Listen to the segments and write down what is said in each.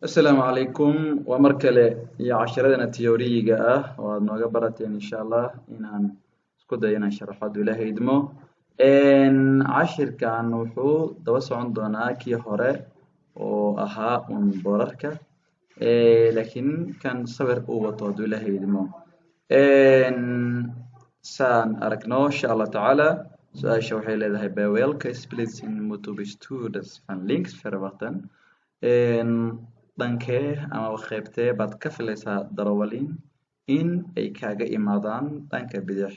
Asalaamu calaykum. Waa mar kale iyo casharadana theory-ga ah oo aad nooga barateen. Insha Allah inaan isku dayo inaan sharaxo hadduu Ilaahay idmo. Cashirkan wuxuu daba socon doonaa kii hore oo ahaa un boorarka, laakiin kan sawir uu wato hadduu Ilaahay idmo. Saan aragno insha Allah tacaala, su-aasha waxay leedahay: "Bij welke splitsing moet u bestuurders van links verwachten?" Dhankee ama qaybtee baad ka filaysaa darawaliin in ay kaaga imaadaan dhanka bidix?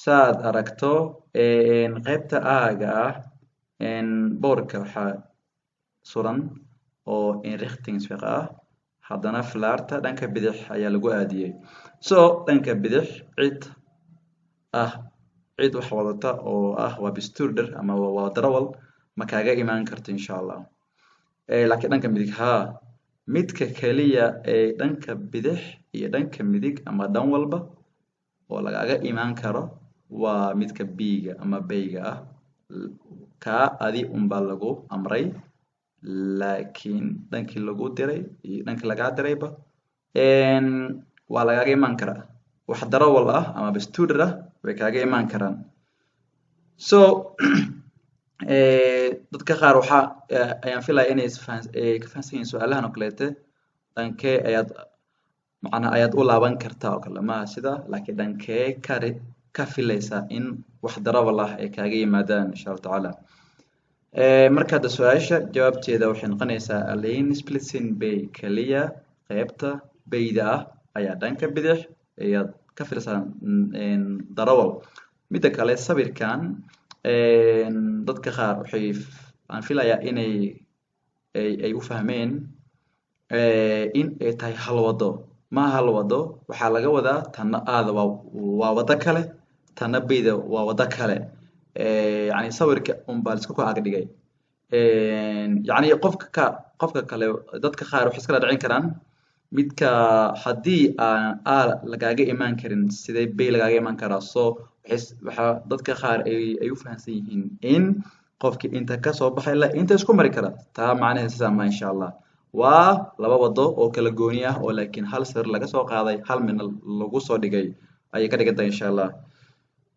Saad aragto, qaybta aaga ah boorka waxaa suran oo eenrichtingsweg ah, haddana falaarta dhanka bidix ayaa lagu aadiyey. So dhanka bidix cid ah, cid wax wadata oo ah waa bestuurder ama waa darawal, ma kaaga imaan karto insha Allah. Laakiin dhanka midig haa. Midka keliya ee dhanka bidix iyo dhanka midig ama dhan walba oo lagaaga imaan karo waa midka B-ga ama B-ga ah. Kaa adi unbaa lagu amray, laakiin dhankii lagu diray iyo dhankii lagaa dirayba waa lagaaga imaan karaa. Wax darawal ah ama bestuurder ah way kaaga imaan karaan. So dadka qaar waxaa ayaan filaya inay ka fahansan yihiin su-aalahan oo kaleete. Dhankee ayaad macnaha ayaad u laaban kartaa oo kale maaha sida, laakiin dhankee ka filaysaa in wax darawal ah ay kaaga yimaadaan insha Allah tacaala. Marka hadda su-aasha jawaabteeda waxay noqonaysaa alleen splitsing B. Kaliya qaybta B-da ah ayaa dhanka bidix ayaad ka filaysaa darawal. Midda kale, sawirkan dadka qaar waxay aan filayaa inay ay u fahmeen in ay tahay hal wado. Ma hal wado, waxaa laga wadaa tanna aada waa wado kale, tanna B-da waa wado kale. Yani sawirka unbaa la isku ag dhigay. Yani qofka kale, dadka qaar waxay iskala dhicin karaan midka haddii aan A lagaaga imaan karin, sidee B lagaaga imaan karaa? So waxaa dadka qaar ay u fahamsan yihiin in qofkii inta kasoo baxay la inta isku mari kara. Taa macnaheed sidaa ma insha Allah. Waa laba wado oo kala gooni ah oo laakiin hal sawir laga soo qaaday, hal midna lagu soo dhigay ayay ka dhigan tahay insha Allah.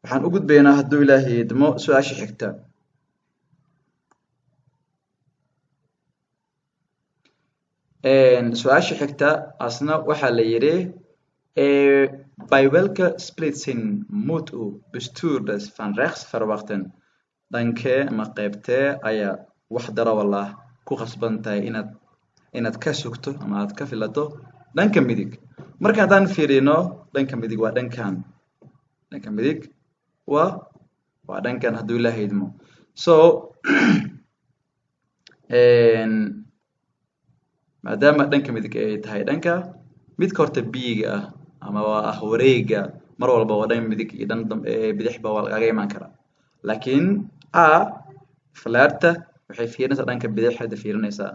Waxaan u gudbaynaa hadduu Ilaahay idmo su-aasha xigta. Su-aasha xigta asna waxaa la yidhi: "Bij welke splitsing moet u bestuurders van rechts verwachten?" Dhankee ama qaybtee ayaa wax darawal ah ku khasban tahay inaad ka sugto ama aad ka filato dhanka midig? Marka haddaan fiirino, dhanka midig waa dhankan, dhanka midig waa dhankan hadduu Ilaahay idmo. So maadaama dhanka midig ay tahay dhanka midka horta B-ga ah ama waa ah wareega, mar walba waa dhan midig iyo dhan bidixba waa lagaga imaan karaa. Laakiin A falaarta waxay fiirinaysaa dhanka bidix, hadda fiirinaysaa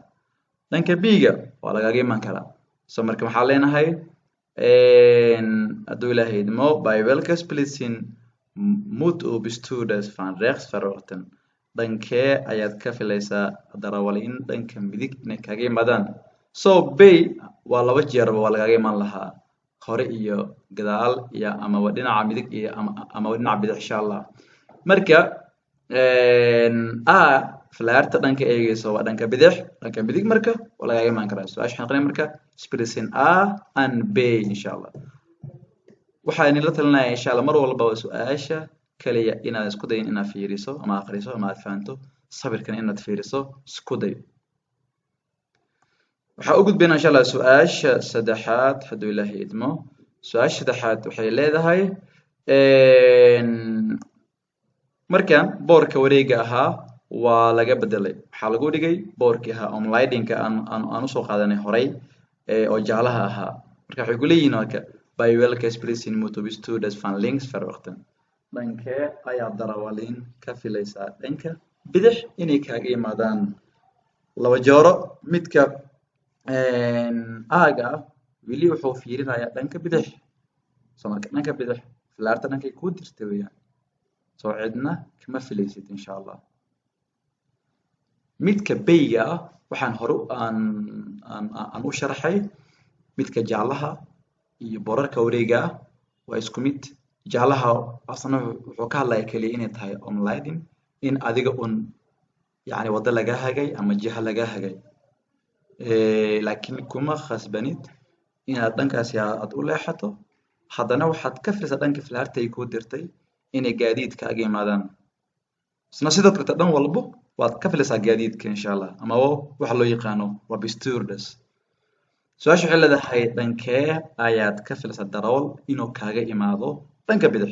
dhanka B-ga waa lagaga imaan karaa. So marka waxaa leenahay hadduu Ilaahay idmo: "Bij welke splitsing moet u bestuurders van rechts verwachten?" Dhankee ayaad ka filaysaa darawaliin dhanka midig inay kaga yimaadaan? So B waa laba jeerba waa lagaga imaan lahaa, hore iyo gadaal iyo amaba dhinaca midig iyo amaba dhinaca bidix insha Allah. Marka A falaarta dhanka eegeyso waa dhanka bidix, dhanka midig marka waa lagaga imaan karaa. Su-aasha waxaan noqonaya marka splitsing A and B insha Allah. Waxaa idinla talinaya insha Allah mar walbaba su-aasha kaliya inaad isku dayin inaad fiiriso ama akhriso ama aad fahanto, sawirkan inaad fiiriso isku day. Waxaa u gudbayna insha Allah su-aasha saddexaad hadduu Ilaahay idmo. Su-aasha saddexaad waxay leedahay: markan boorka wareega ahaa waa laga bedelay, waxaa lagu dhigay boorkii ahaa omleidingka aan usoo qaadanay horay oo jaalaha ahaa. Marka waxay ku leeyihiin marka: "Bij welke splitsing moet u bestuurders van links verwachten?" Dhankee ayaa darawaliin ka filaysaa dhanka bidix inay kaaga yimaadaan? Laba jooro, midka aaga ah weli wuxuu fiirinayaa dhanka bidix. So marka dhanka bidix falaarta dhankay kuu dirtay weeyaan, soo cidna kama filaysid insha Allah. Midka B-ga ah waxaan hore aan u sharaxay. Midka jaalaha iyo boorarka wareega ah waa isku mid. Jaalaha asna wuxuu ka hadlaya keliya inay tahay omleiding, in adiga un yani waddo lagaa hagay ama jiha lagaa hagay, laakiin kuma khasbanid inaad dhankaasi aad u leexato. Haddana waxaad ka fiirsaa dhanka falaarta ay kuu dirtay inay gaadiidka ag yimaadaan. Isna sidoo kalete dhan walbo waad ka filaysaa gaadiidka, insha Allah, ama waxa loo yaqaano waa bestuurders. Su-aasha waxay leedahay: dhankee ayaad ka filaysaa darawal inuu kaaga imaado dhanka bidix?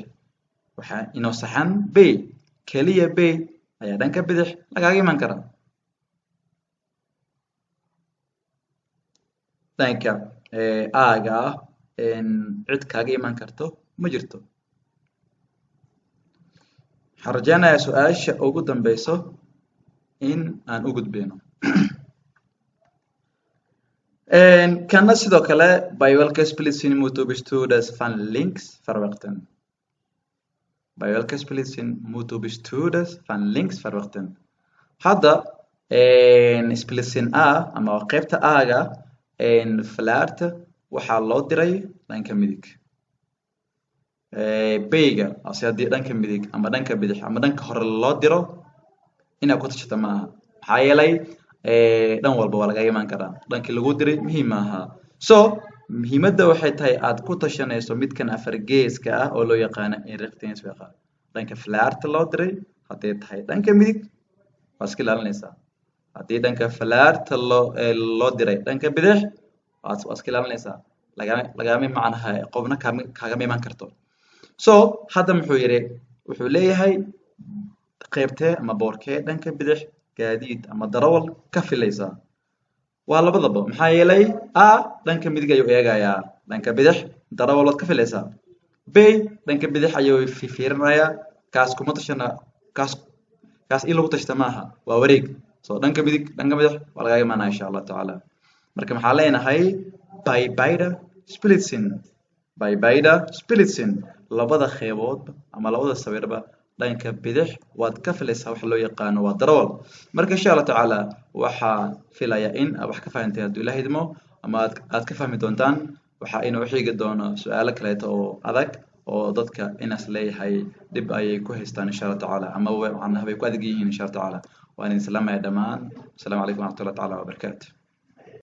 Waxaa inoo saxan B. Keliya B ayaa dhanka bidix lagaaga iman karaa. Dhanka A-ga ah cid kaaga iman karto ma jirto. Waxaan rajeynayaa su-aasha ugu dambeyso in aan u gudbeyno. Kana sidoo kale: bij welke splitsing moet u bestuurders van links verwachten? Bij welke splitsing moet u bestuurders van links verwachten? Hadda splitsing A ama qaybta A-ga falaarta waxaa loo diray dhanka midig. B-ga ase haddii dhanka midig ama dhanka bidix ama dhanka hore loo diro, inaad ku tashata maaha, maxaa yeelay dhan walba waa laga imaan karaa. Dhankii lagu diray muhiim maaha. So muhiimadda waxay tahay aad ku tashanayso midkan afar geeska ah oo loo yaqaano eenrichtingsweg. Dhanka falaarta loo diray hadday tahay dhanka midig, waa iska ilaalinaysaa. Haddii dhanka falaarta loo diray dhanka bidix, waa iska ilaalinaysaa. Lagama macnaha qofna kaagama iman karto. So hadda muxuu yidhi? Wuxuu leeyahay: qaybtee ama boorkee dhanka bidix gaadiid ama darawal ka filaysaa? Waa labadaba, maxaa yeelay A dhanka midig ayuu eegayaa, dhanka bidix darawal waad ka filaysaa. B dhanka bidix ayuu fiirinayaa. Kaas kuma tashana, kaas in lagu tashta maaha, waa wareeg. So dhanka midig, dhanka bidix waa lagaga imaanaya, insha Allah tacaala. Marka maxaa leenahay? Bij beide splitsing, bij beide splitsing, labada qeyboodba ama labada sawirba dhanka bidix waad ka filaysaa waxa loo yaqaano waa darawal. Marka insha Allah tacaala waxaa filaya in aad wax ka fahantay, hadduu Ilaah idmo, ama aad ka fahmi doontaan. Waxaa inoo xiigi doono su-aalo kaleeto oo adag oo dadka inaas leeyahay dhib ayay ku haystaan, insha Allah tacaala, ama macnaha bay ku adag yihiin, insha Allah tacaala. Waan idin salaamaya dhammaan. Asalaamu calaykum waraxmatullahi tacaala wabarakaatu.